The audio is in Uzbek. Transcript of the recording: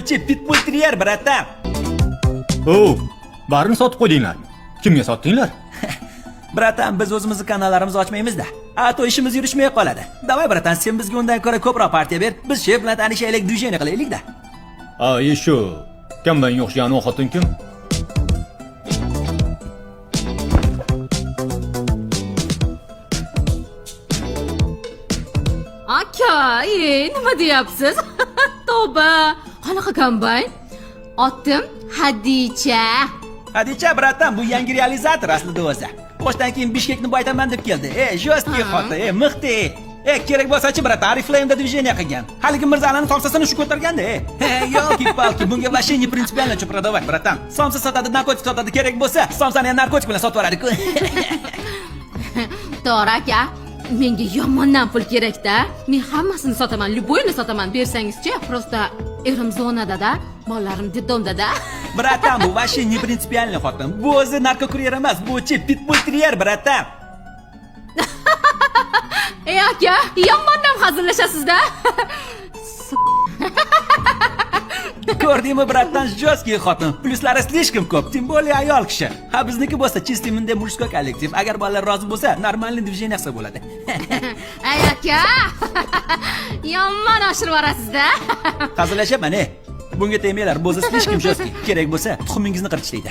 Bu chi pitbull terrier, братан. O, barini sotib qo'ydinglarmi? Kimga sotdinglar? Братан, biz o'zimizni kanallarimizni ochmaymiz-da. А то ishimiz yurishmay qoladi. Давай, братан, sen bizga undan ko'ra ko'proq partiya ber. Biz shef bilan tanishaylik, движение qilaylik-da. A, shu. Kombaynga o'xshagan o xotin kim? Aka, nima deyapsiz? Tavba. Qanaqa kombayn? Otim Hadicha. Hadicha, братан, bu yangi realizator aslida o'zi. Qo'shdan keyin Bishkekni boytaman deb keldi. E, жесткий xotin, e, miqti. E, kerak bo'lsa-chi, братан, Oriflame'da движение qilgan. Haligi Mirzalani somsasini shu ko'targanda, e. Ёлки-палки, bunga вообще не принципиально что продавать, братан. Somsa sotadi, narkotik sotadi, kerak bo'lsa, somsani ham narkotik bilan sotib yuboradi-ku. To'g'ri aka. Menga yomondan pul kerakda. Men hammasini sotaman, любой ni sotaman. Bersangizchi, просто erim zonada-da, bolalarim детдом da-da. Братан, bu вообще не принципиальный xotin. Bu o'zi narkokuryer emas, bu chi pitbull terrier, братан. Ey aka, yomondan hazillashasiz-da. Ko'rdingmi, братан, жесткий xotin. Plyuslari слишком ko'p, тем более ayol kishi. Ha, bizniki bo'lsa чистый bunday мужской kollektiv. Agar bolalar rozi bo'lsa, нормальный движение qilsa bo'ladi. Ey aka, yomon oshirib yuborasiz-da. Hazillashaman, e. Bunga tegmanglar, bu o'zi слишком жесткий. Kerak bo'lsa, tuxumingizni qirib tashlaydi.